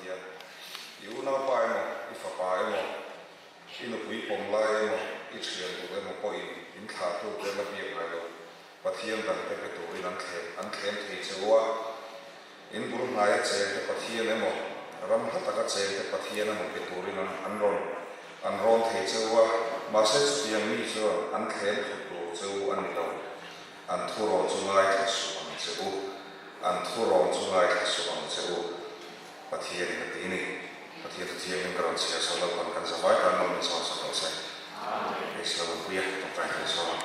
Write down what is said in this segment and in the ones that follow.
Pathian. I unaupa emaw, i fapa emaw, i nupui pawm lai emaw, i thian duh emaw pawhin in thlahtute la biak ngai lo Pathian dangte be turin an thlem an thlem thei che u a. In bul hnaia chengte Pathian emaw, ram hla taka chengte Pathian emaw pe turin an an rawn an rawn thei che u a, mahse chutiang mi chuan an thlem thut tur che u a ni lo. An thurawn chu ngaithla suh ang che u. An thurawn chu ngaithla suh ang che u. Pathianin a ti ni. Pathian chu thiangin ka rawn chhiar chho lo pawn kan zavai tan lo min sawn sak rawh se. Amen. Hei silo awmpuia tawngtai thei sawm ang.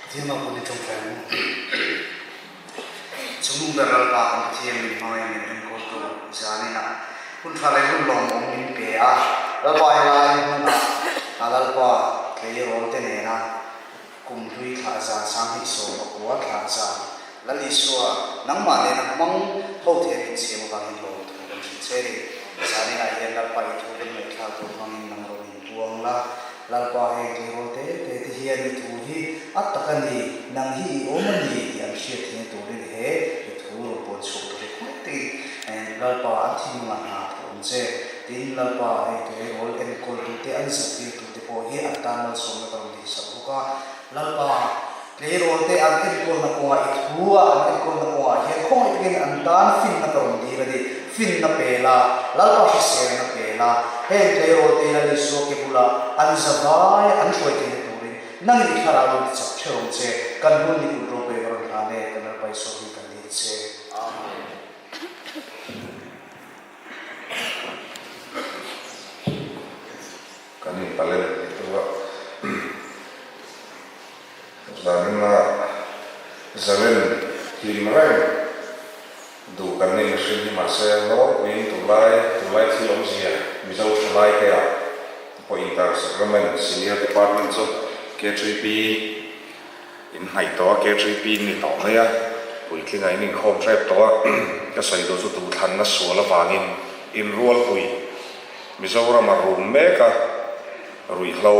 Pathian ah pawh ni tawngtai ang u. Chungnung ber Lalpa kan Pathian min hmangaih min enkawltu zaninah hun tha leh hun lawmawm min pe a. Lalpa helai hmunah Lalpa tleirawl te nena kum hlui thlah zan 2019 thlah zan Lal Isua nangmah nena hmang ho thei min siam avangin lawm thu kan hrilh che ni. Zaninah hian Lalpa i thu kan ngaihthlak tur hmangin nang rawn inpuang la. Lalpa heng tleirawl te te te hian i thu hi a tak a ni, nang hi i awm a ni tih an hriat thei turin he i thu rawn pawn chhuak tur hi khawi takin Lalpa an thinlungah hna thawh awm che. Tin, Lalpa heng tleirawl enkawltute an zirtirtute pawh hi an tan malsawmna ka rawn dihsak bawk a. Lalpa, tleirawl te an enkawlna kawngah i thu a, an enkawlna kawngah hian khawngaih takin an tan finna ka rawn dil a ni. Finna pe la, Lalpa hriselna pe la, heng tleirawl te Lal Isua ke bula an zavai an hruai theihna turin nangin i thlarau in tichak theuh ang che. Kan hun ni kut ropui ka rawn hlan e, kan Lalpa Isua hming kan dil che. Amen. Kan inpalen tih tur a zanin a zalen hlim reng duh kan ni mihring hi mahse nawlpuiin tunlai tunlai thil awmzia Mizo thalai te ah pawh Inter Sacrament Senior Department chu KTP in hnaih tawh a KTP in ni tawh mai a puitling ah in inkhawm hrep tawh a ka sawi duh chu duhthlanna sual avangin inrualpui Mizoram a rum mek a, ruihhlo,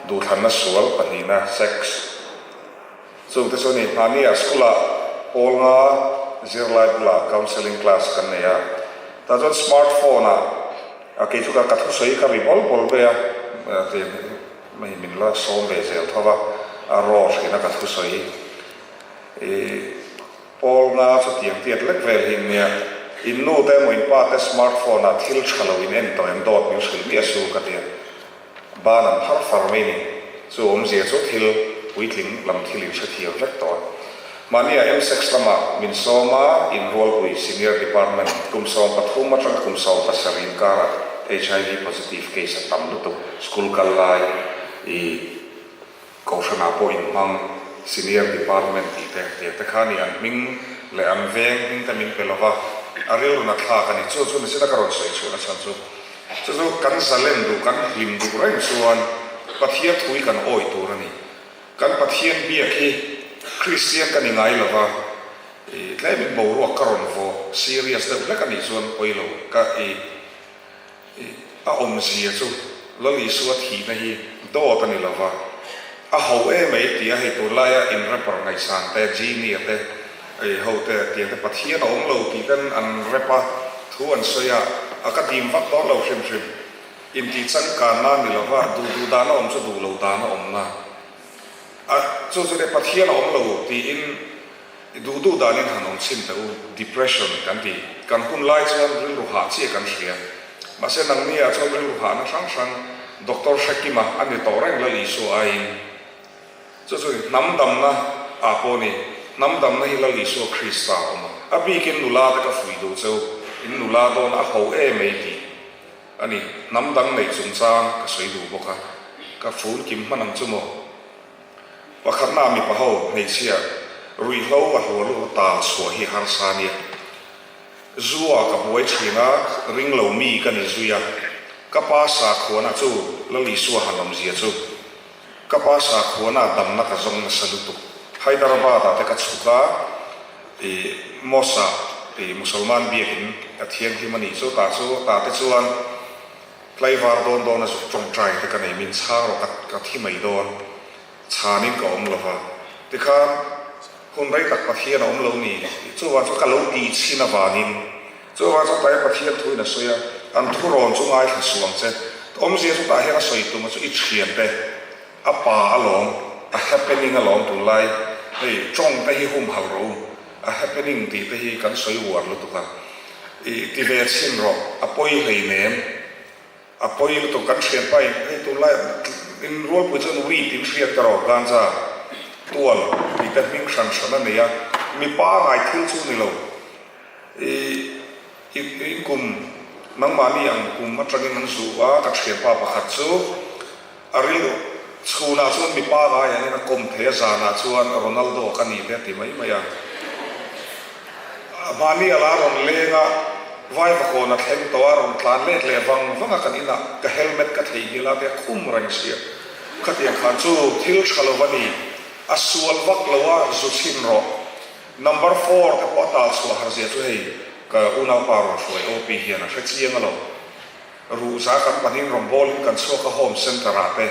duhthlanna sual pahnihna, sex, chungte chu a ni. Hmahni ah school ah pawl nga zirlai bulah counselling class kan nei a, tah chuan smart phone ah a kei chu ka ka thusawi ka ri bawl bawl mai a, hei min la sawm ve zel tho va, a raw thin a ka thusawi i. Pawl nga chu tiang tiat lek vel hi nia, in nu te emaw in pa te smart phone ah thil tha lo in en tawh em dawt min hrilh miah su ka tia. Ban an phar far mai ni. Chu awmzia chu thil puitling lam thil in hrethiam vek tawh a. Mahni ah M-sex lamah min sawm a, in rualpui senior department kum 13 atanga kum 17 inkarah HIV positive case a tam lutuk school kal lai i Kohhranah pawh inhmang Senior Department tih te tiang te kha ni an hming leh an veng hming te min pe lova, a rilru na thlak a ni. Chu chu nise ka rawn sawi chhuahna chhan chu, chu chu kan zalen duh, kan hlim duh reng chuan Pathian thu hi kan awih tur a ni. Kan Pathian biak hi Kristian ka ni ngai lova, i tlemin boruak ka rawn vaw serious deuh hlek a nih chuan pawi lo ka i A awmzia chu Lal Isua thihna hi dawt a ni lo va, a ho em mai tia hei tunlaia in rapper ngaihsan te, Genie te, ei ho te tiang te Pathian a awm lo tih ten an rap a, thu an sawi a, a ka dim vak dawn lo hrim hrim. Intih changkan na ni lo va, duh duh dan a awm chu duh lo dan a awm na. A chu chu le Pathian a awm lo tiin I duh duh danin han awm chhin teh u, depression kan ti. Kan hun lai chuan rilru hah chiah kan hria. Mahse nangni ah chuan rilru hahna hrang hrang Doctor Hrekima a ni tawh reng Lal Isua aiin. Chu chu hnam damna ah pawh ni, hnam damna hi Lal Isua Krista a awm a. A bikin nula te ka fuih duh cheu, in nula dawn a ho em ei tih a ni. Hnam dang neih chungchang ka sawi duh bawk a, ka fun kim hman ang chu maw. Pakhatna mipa ho hmeichhia ruihhlo a hluah luh tal chhuah hi harsa nia. Zu ah ka buai thin a, ring lo mi ka ni zui a. Ka pa sakhuana chu Lal Isua han awmzia chu. Ka pa sakhuana damna ka zawng nasa lutuk. Hyderabad ah te ka chhuk a, i mosque ah i Musalman biakin ka thianghlim a nih chu tah chu tah te chuan Tlaivar dawn dawn a zuk tawngtai te ka nei min chhang rawh ka ka thi mai dawn chhanin ka awm lova. Tikhan hun rei tak Pathian a awm lo ni tih chuvang chu ka lo tih chhin avangin chuvang chu tlai Pathian thuin a sawi a, an thurawn chu ngaithla suang che. Awmzia chu tah hian a sawi tum a chu i thiante a pa alawm, a happening alawm tunlai hei tawng te hi humhalh rawh u, a happening tih te hi kan sawi uar lutuk a, i ti ve chhin rawh, a pawi hleinem. A pawi lutuk kan thianpa in hei tunlai in rualpui chuan weed in hriat ka rawh ganja tual tih te hming hran hran a nei a, mipa ngai thil chu ni lo i in kum nangmahni ang kum atangin an zuh a ka thianpa pakhat chu a rilru chhunah chuan mipa ngai angin a kawm thei a zanah chuan Ronaldo ka ni te a ti mai mai a. Mahni a la rawn leng a, Vaivakawn a thleng tawh a, rawn tlan let leh vang vang a kan inah ka helmet ka theihnghilh a tia khum reng sia. Khatiang khan chu thil tha lo a ni, a sual vak lo a, zu chhin rawh. Number four te pawh a tal chhuah har zia chu hei ka unaupa rawn hruai OP hian a hre chiang alawm. Ruhza kan pahnih rawn bawlin kan chhuak a home center ah te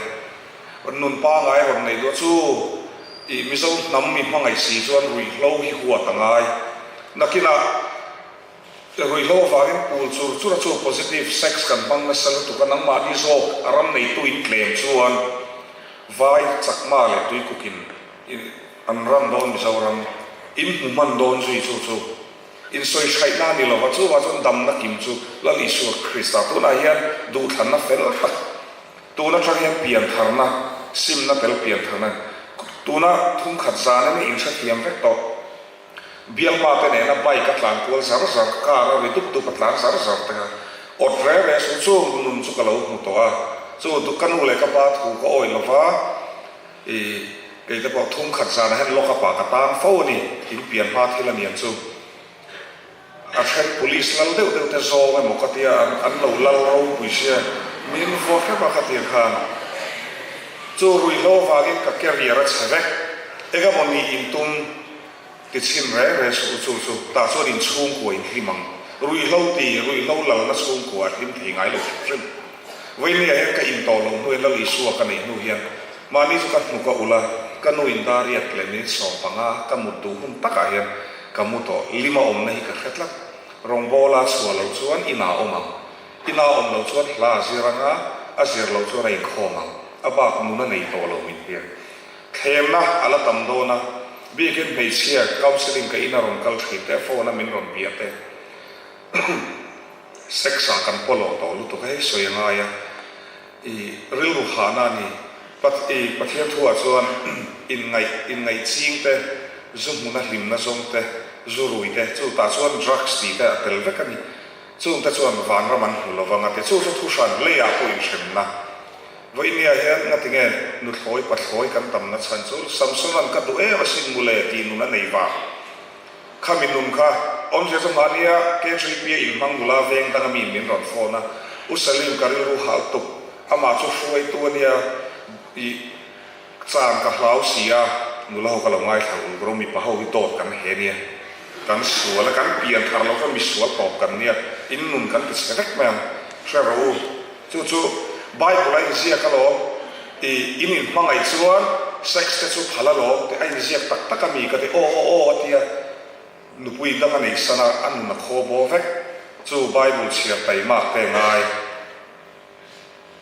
nun pangai rawn neih duah chu ih Mizo hnam mi hmangaih si chuan ruihhlo hi huat a ngai. Nakinah ruihhlo avangin pul chur chur a chu positive sex kan hmang nasa lutuk a nangmahni zawk a ram neitu in tlem chuan vai chakma leh tuikukin an ran dawn Mizoram in hmu hman dawn zui chu chu Insawi hraihna a ni lova, chuvah chuan damna kim chu Lal Isua Krista tunah hian duhthlanna fel tak, tun atang hian piantharna, simna tel piantharna, tuna thumkhat zan emaw inhrethiam vek tawh. Bialpa te nena bike a tlan kual zar zar, car a ri dup dup a tlan zar zar te kha awt re re suh, chu nun chu ka lo hmu tawh a, chu ka nu leh ka pa thu ka awih lova, I kei te pawh thum khat zanah hian lock up ah ka tan fo a ni, in pian hma thil a niang chu. A then police lal deuh deuh te zawng emaw ka tia an an lo lal ropui sia, min vua hrep a ka tir khan. Chu ruihhlo avangin ka career a chhe vek, eng emaw ni in tum ti chhin reng reng suh u chu chu tah chuan in chhungkua in hlim ang. Ruihhlo ti, ruihhlo lalna chhungkua a hlim thei ngai lo hrim hrim. Vawinia hian ka in tawh loh hnuin Lal Isua ka neih hnu hian mahni chu ka hnuk a ulh a, ka nu in dar riat leh minute 15 ka mut duh hun takah hian ka mu tawh. Lima awmna hi ka hre tlat. Rawngbawla chhuah loh chuan inah awm ang. Ina awm loh chuan hla a zir ang a, a zir loh chuan a inkhawm ang. A bak nun a nei tawh lo min hria. Thlemna a la tam dawn a, biakin hmeichhia counselling ka ina rawn kal thin te, phone a min rawn bia te. Sex ah kan pawlawh tawh lutuk a hei sawi a ngai a, i rilru hahna a ni. Pat i Pathian thu ah chuan inngaih inngaih ching te, zu hmuna hlimna zawng te, zu rui te, chu tah chuan drugs tih te a tel vek a ni. Chung te chuan vanram an hmu lovang a ti. Chu chu thu hran leiah pawh inhremna. Vawinia hian ngatinge nuthlawi pathlawi kan tamna chhan chu Samson-a'n ka duh em asin mule tih nun a nei vang. Khami nun kha awmzia chu mahnia KHP-a inhmang nula veng danga mi min rawn phone a, U Salim ka rilru hal tuk, amah chu hruaitu a nia i chan ka hlau si a, nula ho ka lo ngaithla ulh rawh mipa ho hi dawt kan he nia, kan sual a, kan pian thar lo chuan misual tawp kan nia, in nun kan ti chhe vek mai ang, hre rawh u, chu chu Bible a inziak alawm, i in inhmangaih chuan sex te chu phal alawm tih a inziak tak tak a mi ka ti aw aw aw a tia, nupui dang a nei san a, a nun a khaw baw vek, chu Bible chhiar taimak te ngai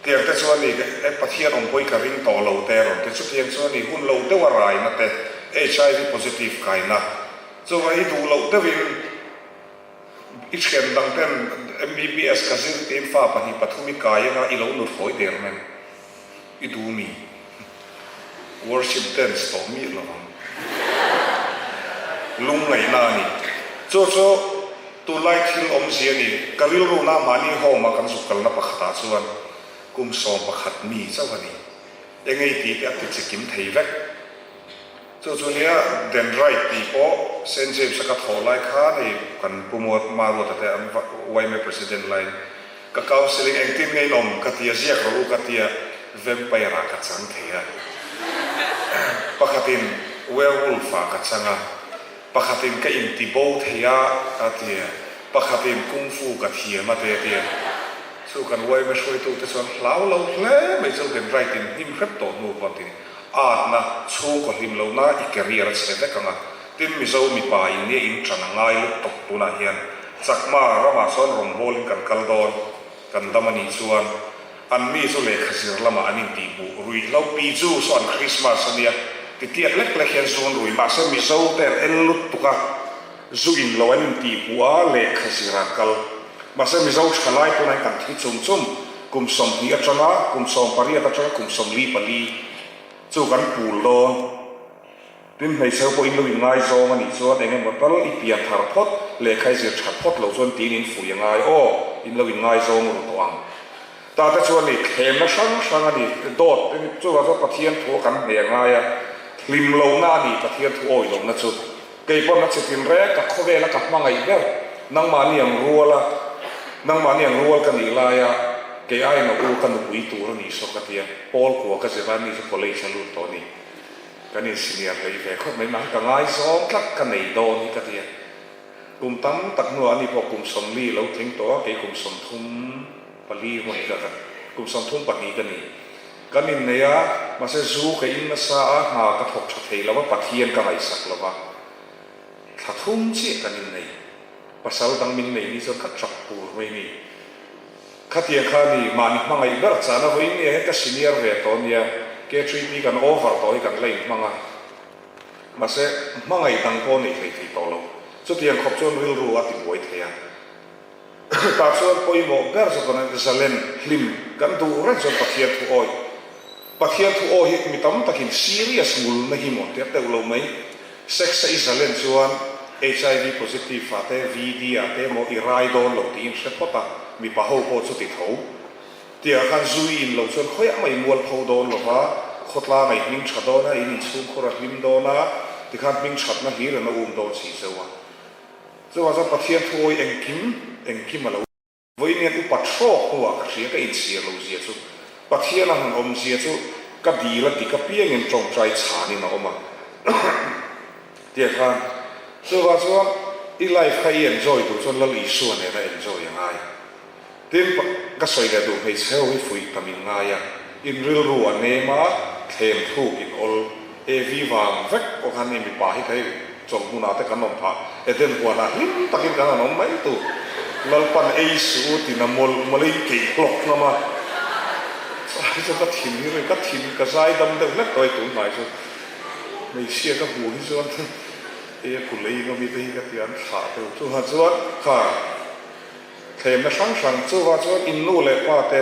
tiang te chuan i e Pathian awm pawh i ka ring tawh lo te rawn ti chutiang chuan i hun lo deuh a raina te HIV positive kaina chuvang i duh loh deuhin I thian dang ten MBBS ka zir tiin fa pahnih pathum i kai anga i lo nuthlawi der mai i duh mi? Worship dance tawh miah lo ang. Lungngaihna a ni. Chu chu tunlai thil awmzia a ni. Ka rilru na mahni home a kan zuk kalna pakhatah chuan kum 11 mi chauh a ni. Engei tih te a ti chikim thei vek. Chu chu nia Dendrite tih pawh Saint James a ka thawh lai khan hei kan Pu Maruata te an yma President laiin ka counselling engtin nge in awm ka tia ziak rawh u ka tia vampire ah ka chang thei a, pakhatin werewolf ah ka chang a, pakhatin ka inti bo thei a a tia, pakhatin kung fu ka thiam a te a tia. Chu kan yma hruaitute chuan hlau lo hle mai chu Dendrite in hnim hrep tawh hnu pawh an ti. Atna, chhungkaw hlim lohna i career a chhe vek ang a, tin Mizo mipa in nia in ṭan a ngai lutuk tunah hian Chakma ramah sawn rawngbawlin kan kal dawn, kan dam a nih chuan an mi chu lehkha zir lamah an intihhmuh ruihhlo pi chu saw an Christmas a nia titiak lek lek hian zu an rui mahse Mizo te an el lutuk a, zu in lo an intihhmuh a lehkha zir an kal mahse Mizo thalai tunah hian kan thi chum chum kum 20 atanga kum 18 atanga kum 44 chu kan pul dawn. Tin, hmeichhe ho pawh in lo inngaizawng a nih chuan eng emaw tal i pian thar phawt, lehkha i zir that phawt loh chuan tiin in fuih a ngai aw, in lo inngaizawng ru tawh ang. Ta te chuan ni thlemna hrang hrang a ni, dawt chuvang chuan Pathian thu a kan hne a ngai a, hlim lohna a ni Pathian thu awi lohna chu. Kei pawn a chitin rek ka khawvel a ka hmangaih ber, nangmahni ang rual a, nangmahni ang rual ka nih lai a, kei aiin a u ka nupui tur a nih saw ka tia, Paul kua ka zir a, ni chu college a lut tawh a ni. Kan in senior hlei ve khawp mai mahse ka ngaizawng tlat ka nei dawn hi ka ti a. Kum tam tak hnuah ani pawh kum 40 lo tling tawh a, kei kum 34 hmun ka ka kum 32 ka ni. Kan innei a, mahse zu ka in nasa a, hna ka thawk tha thei lo a, Pathian ka ngaihsak lo va. Thla thum chiah kan innei. Pasal dang min neih ni chuan ka tap tur mai ni. Khatiang kha ni, mahni hmangaih ber chan a vawiin nia hian ka senior ve tawh nia, K3P kan over tawh hi kan la inhmang a, mahse hmangaih dang pawh nei thei thei tawh lo. Chutiang khawp chuan rilru a tibuai thei a. Tah chuan pawimawh ber chu kan zalen hlim kan duh reng chuan Pathian thu awih. Pathian thu aw hi mi tam takin serious ngulna hi maw tia teuh lo mai. Sex a i zalen chuan HIV positive ah te VD ah te emaw i rai dawn lo tiin hre phawt a, mipa ho pawh chu ti tho. Tiah khan zu i in loh chuan khawiah mah i mual pho dawn lo va, khawtlang a i hming tha dawn a, in inchhungkhur a hlim dawn a, tikhan hming thatna hlir an a um dawn si cheu a. Chuvang chuan Pathian thu awi engkim engkim a lo. Vawiin hian upa hrawk hnuah ka hria ka inchhir lo zia chu Pathian a han awm zia chu ka dil a dik apiangin tawngtai chhanin a awm a tia khan chuvang chuan i life kha i enjoy duh chuan Lal Isua nena enjoy a ngai. Tin ka sawi leh duh hmeichhe ho hi fuih tam in ngai a, in rilru a nem a, thlem thluk in awl. Evi vang vek pawh khan hei mipa hi kha hei chawlhmunah te kan awm phah, Eden huanah hlim takin kan han awm mai tur. Lalpan ei suh u tina mawlh mawlh in keih hlawk ngam a. Chulai chu ka thin hi ka thin ka zai dam deuh hlek tawh hei tun hnai chu hmeichhia ka hmuh hi chuan hei a kulh ei ngam i te hi ka ti a an thlah deuh chu ha chuan kha thlemna hrang hrang chuvang chuan in nu leh pa te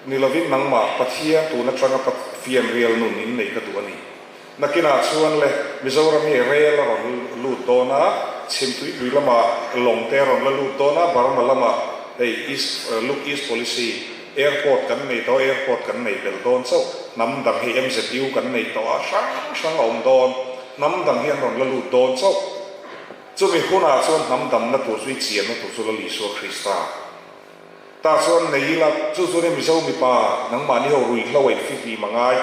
ni lovin nangmah Pathian tun atanga fianrial nun in neih ka duh a ni. Nakinah chuan le Mizoram hi rel a rawn lut dawn a, Chhimtuipui lamah lawng te a rawn la lut dawn a, Burma lamah hei East Look East Policy Airport kan nei tawh a, Airport kan nei belh dawn chauh, hnam dang hei MZU kan nei tawh a, hrang hrang a awm dawn, hnam dang hi an rawn la lut dawn chauh. Chumi hunah chuan hnam damna tur chu i chianna tur chu Lal Isua Krista. Tah chuan nei ila, chu chu nia Mizo mipa nangmahni ho ruihhlo a infihlim a ngai.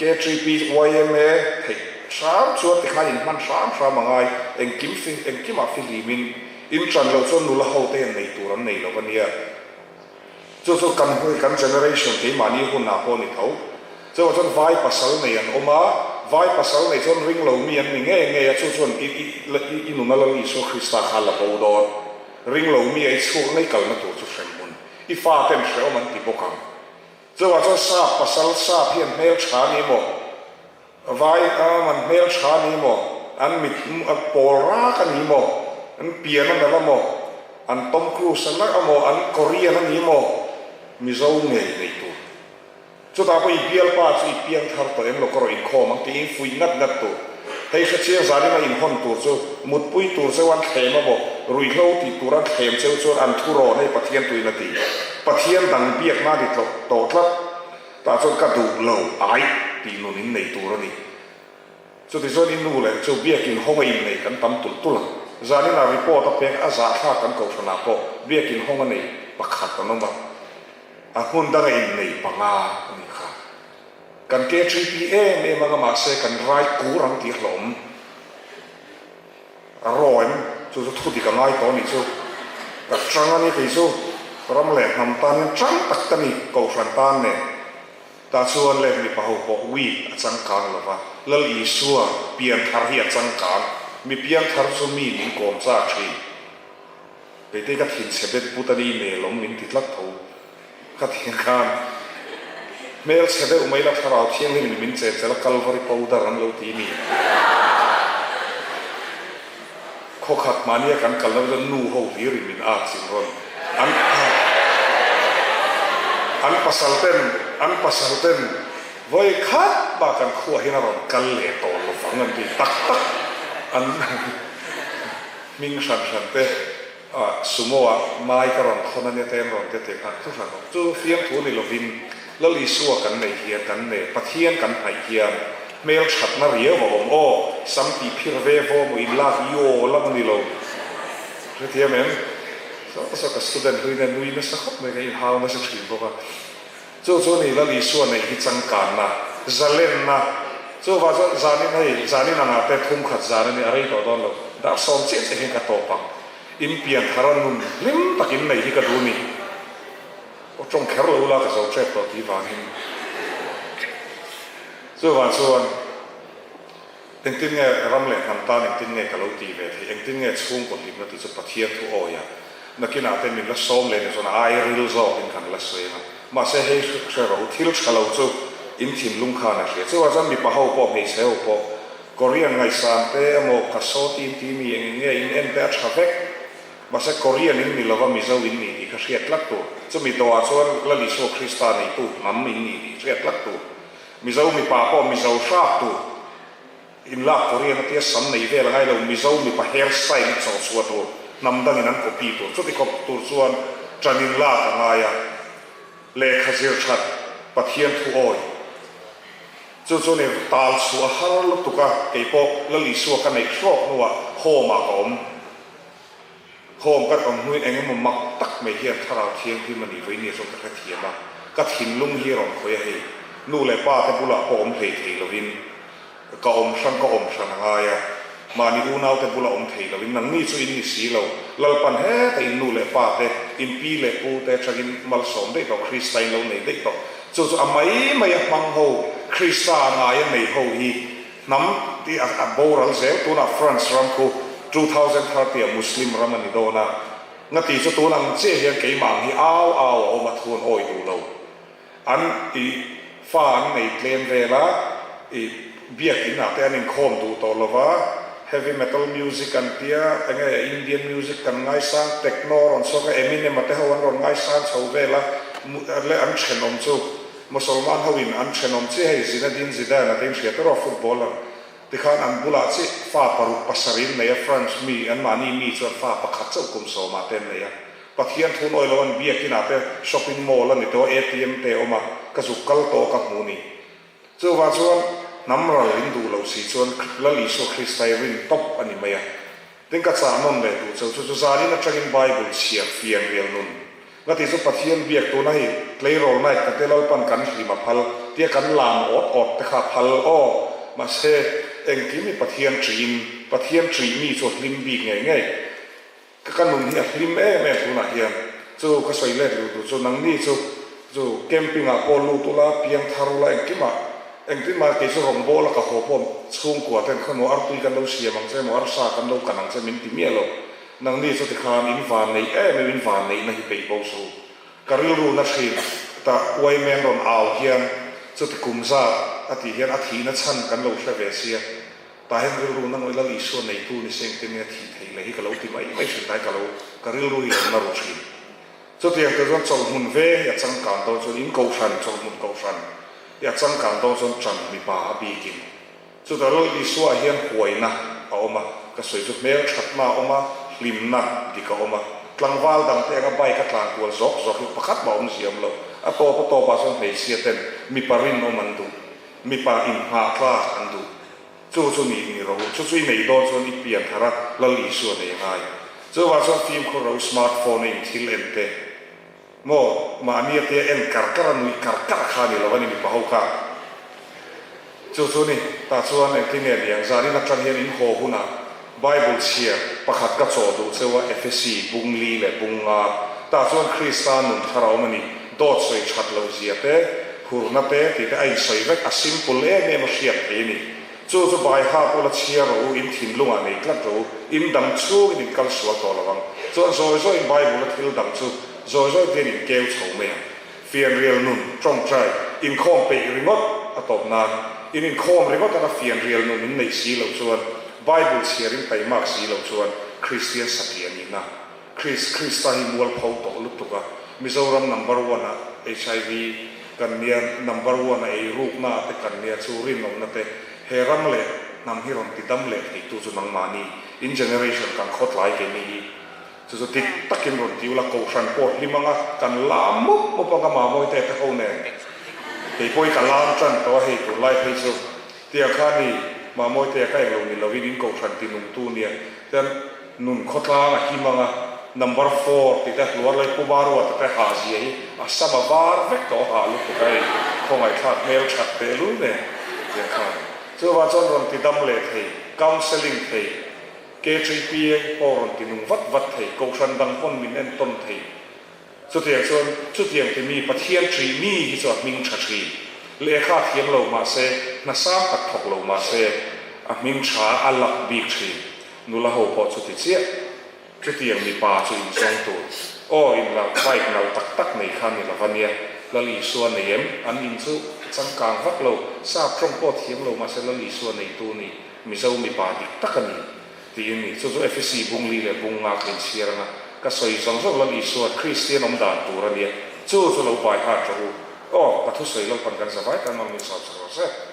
K3P, yma theih hram chuan tikhan inhman hram hram a ngai, engkim fi engkimah fihlimin in ṭan loh chuan nula ho te hian neih tur an nei lo a nia. Chu chu kan hun kan generation keimahni hunah pawh a ni tho. Chuvang chuan vai pasal nei an awm a, vai pasal nei chuan ring lo mi an ni ngei ngei a, chu chuan i i i nuna Lal Isua Krista kha a la bo dawn. Ring lo mi a i chhuak ngei kalna tur chu hrem hmun. I fa ten hrehawm an ti bawk ang. Chuvang chuan sap pasal sap hi an hmel tha ni maw? Vai am an hmel tha ni maw? An mit pawl rak a ni maw? An pian a nalh a maw? An Tom Cruise a nalh a maw? An Korean a ni maw? Mizo ngei nei tur. Chutah pawh i bialpa chu i piang thar tawh em lo ka rawh inkhawm ang tiin fuih ngat ngat tur. Hei hrechiang zanin a inhawn tur chu mutpui tur cheu an thlem a maw, ruihhlo tih tur an thlem cheu chuan an thu rawn hei Pathian tuin a ti. Pathian dang biakna a ni tawh tlat. Tah chuan ka duh lo aih tih nun in nei tur a ni. Chutichuan i nu leh chu biakin hawng a inneih kan tam tulh tulh ang. Zaninah report a pek a zahthlak kan kohhranah pawh biakin hawng a nei pakhat an awm a. A hmun danga innei panga a nih kha. Kan KTP em em anga mahse kan rai kur ang tih a hlawm. A raw em? Chu chu thu dik a ngai tawh a nih chu. Ka chang a ni kei chu. Ram leh hnam tan hian chang tak ka ni, Kohhran tan nen. Tah chuan leh mipa ho pawh week a changkang lo va, Lal Isua pianthar hi a changkang, mi piangthar chu mi min kawm chak thin. Keite ka thinchhe bet but a ni nelawm min ti tlat tho. Ka thin khan hmelchhe deuh mai la thlarau thianghlim in min chenchel a Kalvari powder an lo ti mi. Khawkhat mahnia kan kal lo chuan nu ho hlir in min at chin rawn an an pasal ten an pasal ten vawi khat bak an khuah hian a rawn kal leh tawh lo vang an ti tak tak an hming hran hran te ah sumo ah mai ka rawn thawn ania te an rawn ti tih khan thu hran awm chu fiamthu ni lovin Lal Isua kan neih hian kan nei Pathian kan hnaih hian Hmel thatna riau a awm aw, sam tih phir ve vaw maw in lak i aw lam a ni lo. Hrethiam em? Saw saw ka student hlui nen nui nasa khawp mai ka inhau nasa thin bawk a. Chu chu ni Lal Isua neih hi changkanna, zalenna. Chuvah chuan zanin hei, zanin angah te thum khat zan a ni, a rei tawh dawn lo. Dar sawm chiah chiah hian ka tawp ang. In pian thar a nun hlim tak in neih hi ka duh ni. Aw tawng kher lo ula ka zo tep tawh tih vangin. Chuvang chuan engtin nge ram leh hnam tan engtin nge ka lo tih ve theih, engtin nge chhungkaw hlimna tih chu Pathian thu awi a, nakinah te min la sawm leh ni chuan a ai ril zawkin kan la sawi ang a. Mahse hei hre ro, thil tha lo chu in thinlung khan a hria. Chuvang chuan mipa ho pawh hmeichhe ho pawh Korean ngaihsan te emaw ka saw tim ti mi engin nge in en te a tha vek. Mahse Korean in ni lova Mizo in ni tih kha hriat tlat tur. Chumi tawhah chuan Lal Isua Krista neitu hnam in ni tih hriat tlat tur. Mizo mipa pawh Mizo hrap tur. In lak Korean atia sam nei vel a ngai lo, Mizo mipa hair style i chawh chhuah tur, hnam dangin an copy tur. Chuti khawp tur chuan ṭan in lak a ngai a. Lehkha zir ṭhat, Pathian thu awi. Chu chu ni tal chhuah a har lutuk a, kei pawh Lal Isua ka neih hrawk hnuah home ah ka awm. Home kan awm hnuin eng emaw mak tak mai hian thlarau thianghlim a nih vawi nia chuan ka hrethiam a, ka thinlung hi a rawn khawih a hei. Nu leh pa te bulah pawh awm hlei thei lovin ka awm hrang ka awm hran a ngai a, mahni unau te bula awm thei lovin nangni chu in ni si lo, Lalpan heta in nu leh pa te, in pi leh pu te atangin malsawm daih tawh, Krista in lo nei daih tawh. Chu chu a mai mai a hmang ho, Krista a ngai a nei ho hi Hnam tih a boral zel tunah France ram khu 2030 ah Muslim ram a ni dawn a, ngati chu tun ang chiah hian keimah ang hi au au a awm a thu an awi duh lo. An i fa an nei tlem vel a, i biakin ah te an inkhawm duh tawh lo va, heavy metal music an tia, enge Indian music kan ngaisang, techno a rawn chhuak a, Eminem a te ho an rawn ngaisang chho vel a, leh an thenawm chu Mosolman ho in an thenawm chiah hei Zinedine Zidane a te in hriat erawh footballer tikhan an bulah chiah fa paruk pasarih an nei a France mi an mahni mi chuan fa pakhat chauh kum sawmah te an nei a Pathian thu nawi lo an biakin ah te shopping mall a ni tawh a ATM te a awm a ka zuk kal tawh ka hmu ni chuvang chuan hnam ral in duh loh si chuan Lal Isua Krista hi rin tawp a ni mai a Tin ka chah nawn leh duh cheu chu chu zanin atangin Bible chhiar fian rial nun nga tih chu Pathian biak tuna hei tleirawl night ka te Lalpan kan hlim a phal tia kan lam awt awt te kha phal aw mahse engkim hi Pathian ṭihin Pathian ṭih mi chu a hlim bik ngei ngei ka ka nun hi a hlim em em tunah hian chu ka sawi let luh duh chu nangni chu chu camping ah pawh lut ula piangthar ula engkimah Engtin mah kei chu rawngbawla ka haw pawh chhungkua ten khaw maw artui kan lo siam ang che maw arsa kan lo kan ang che min ti miah lo. Nangni chu tikhan in van neih em em in van neihna hi peih bo su. Ka rilru na thin ta uaimen rawn au hian chuti kum zat a tih hian a thihna chhan kan lo hre ve sia. Tah hian rilru na ngawih Lal Isua neitu ni se engtin nge thih theih leh hi ka lo ti mai mai thin tlai ka lo ka rilru hi lo na ru thin. Chutiang te chuan chawlhmun ve hi a changkan dawn chuan in kohhran, chawlhmun kohhran hi a changkan dawn chuan ṭan mipa a bikin. Chutah Lal Isua hian huaina a awm a, ka sawi chu hmel ṭhatna a awm a, hlimna dik a awm a. Tlangval dangte anga bike a tlan kual zawk zawk hi pakhat mah awmzia awm lo. A tawp a tawpah chuan hmeichhia ten mipa rinawm an duh, mipa inngah tlak an duh. Chu chu ni ni ro, chu chu i neih dawn chuan i pian thar a, Lal Isua nei a ngai. Chuvang chuan fimkhur ro smart phone a in thil en te maw mahni a tia en kar kar a nuih kar kar kha ni lo a ni mipa ho kha. Chu chu ni, tah chuan engtin nge ni ang zanin atang hian in haw hunah Bible chhiar pakhat ka chaw duh cheu a Ephesi bung li leh bung nga tah chuan Krista nun thar a awm a ni, dawt sawi that loh zia te. Hurna te tih te a insawi vek, a simple em em a hriat theih a ni. Chu chu bai hak ula chhiar rawh u, in thinlungah nei tlat rawh u, in dam chhungin in kal sual tawh lo ang. Chuan zawi zawiin Bible a thil dang chu zawi zawi te hian in keu chho mai ang. Fianrial nun, tawngtai, inkhawm peih ringawt a tawp nan, in inkhawm ringawt anga fianrial nun in neih si loh chuan, Bible chhiar in taimak si loh chuan Kristian satliah nihna Kris Krista hi mualpho tawh lutuk a, Mizoram number one ah hiv kan nia, number one a eirukna ah te kan nia chu rinawmna te he ram leh hnam hi rawn ti dam leh theitu chu nangmahni in generation kan khawtlai keini hi chu chu dik takin rawn ti ula kohhran pawh hlim anga kan lam mup mup anga Mamawii te te ho nen kei pawh hi ka lam tan tawh a hei tunlai phei chu tiang kha ni Mamawii te ka englo ni lovin in kohhran ti nungtu nia chuan Nun khawtlang a him anga, number four tih te hluar lai Pu Baruata te hah zia hi a sam a var vek tawh a hah lutuk a hei khawngaihthlak hmel that teh lul nen tiang khan chuvang chuan rawn ti dam leh thei, counselling thei, KTPA pawh rawn ti nung vat vat thei, kohhran dang pawn min entawn thei. Chutiang chuan chutiang ti mi Pathian ṭih mi hi chu a hming ṭha ṭhin. Lehkha a thiam lo mah se, hna sang tak thawk lo mah se, a hming ṭha a lak bik ṭhin. Nula ho pawh chuti chiah. Chutiang mipa chu inzawng tur. Aw, inla bike nalh tak tak nei kha ni lova nia. Lal Isua nei em? An in chu changkang vak lo. Sap ṭawng pawh thiam lo mah se Lal Isua neitu ni. Mizo mipa dik tak a ni. Tiin ni. Chu chu Efesi bung li leh bung nga ka inchhiar anga ka sawi zawng zawng Lal Isua Kristian awm dan tur a nia. Chu chu lo bai hat rawh u. Aw, ka thusawi Lalpan kan zavai tan mang min sawm sak rawh se.